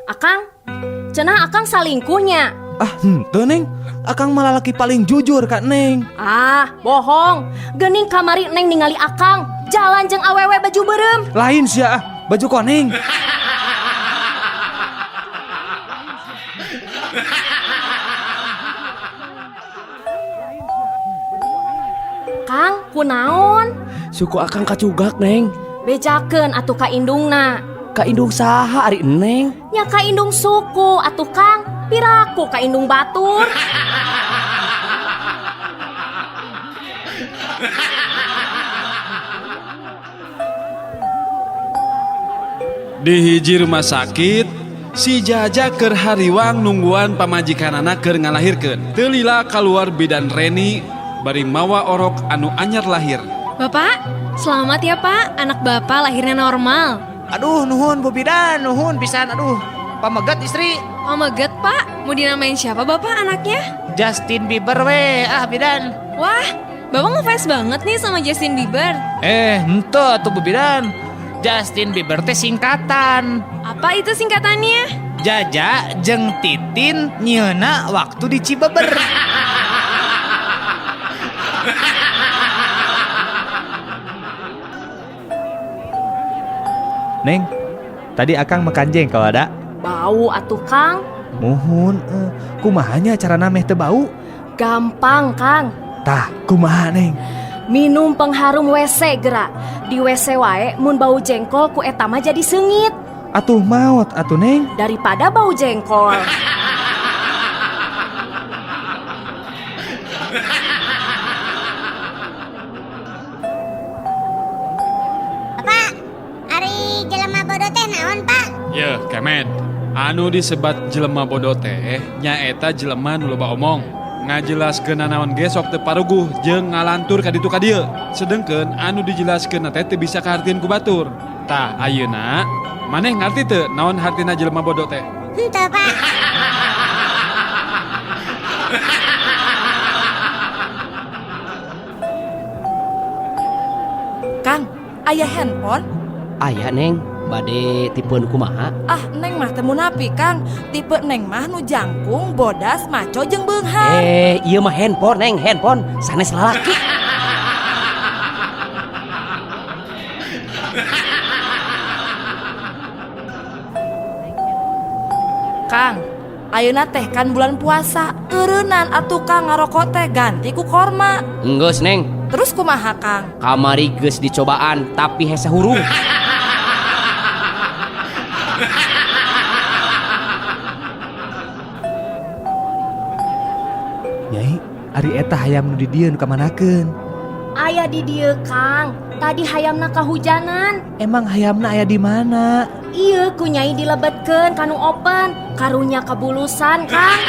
Akang, cenah akang salingkuhnya. Ah, henteu, Neng. Akang malah laki paling jujur ka Neng. Ah, bohong. Gening kamari Neng ningali akang jalan jeung awewe baju beureum. Lain sia ah, baju koneng. Kang, kunaon? Suku akang kacugak, Neng. Bejakeun atuh ka indungna. Ka indung saha ari Neng? Nya ka indung suku atuh Kang. Piraku ka indung batur. Di hiji rumah sakit, si Jaja keur hariwang nungguan pamajikanana keur ngalahirkeun. Teu lila kaluar bidan Reni bari mawa orok anu anyar lahir. Bapak, selamat ya Pak, anak Bapak lahirnya normal. Aduh, nuhun Bu Bidan, nuhun pisan aduh. Pameget istri. Pameget Pak, mau dinamain siapa Bapak anaknya? Justin Bieber we, ah Bidan. Wah, Bapak ngefans banget nih sama Justin Bieber. Henteu atuh Bu Bidan. Justin Bieber teh singkatan. Apa itu singkatannya? Jaja jeung Titin nyieuna waktu di Cibeber. Neng, tadi akang makan jengkol ada? Bau atuh Kang. Muhun, kumahanya carana meh teu bau? Gampang Kang. Tah, kumaha Neng? Minum pengharum WC gerak. Di WC wae mun bau jengkol ku eta mah jadi seungit. Atuh maot atuh Neng. Daripada bau jengkol. Bapak, ari jelema bodoh teh naon, Pak? Yeuh, kemet. Anu disebat jelema bodoh teh nyaeta jelema nu loba omong. Ngajelaskeun nanaon ge sok teu paruguh jeung ngalantur ka ditu ka dieu. Sedengkeun anu dijelaskeun teh teu bisa kahartieun ku batur. Tah, ayeuna maneh ngarti teu naon hartina jelema bodoh teh? Henteu, Pak. Kang, aya handphone? Aya, Neng. Bade tipe nu kumaha? Ah, Neng mah teu munafi, Kang. Tipe Neng mah nu jangkung, bodas, maco jeung beunghar. Ieu mah handphone, Neng, handphone sanes lalaki. Kang, ayeuna teh kan bulan puasa. Eureunnan atuh Kang ngarokok teh ganti ku korma. Enggeus, Neng. Terus kumaha, Kang? Kamari geus dicobaan tapi hese hurung. Nyai, ari eta hayam nu di dieu nu kamanakeun? Aya di dieu Kang. Tadi hayamna kahujanan. Emang hayamna aya di mana? Ieu ku Nyai dilebetkeun ka nu open. Karunya kabulusan Kang.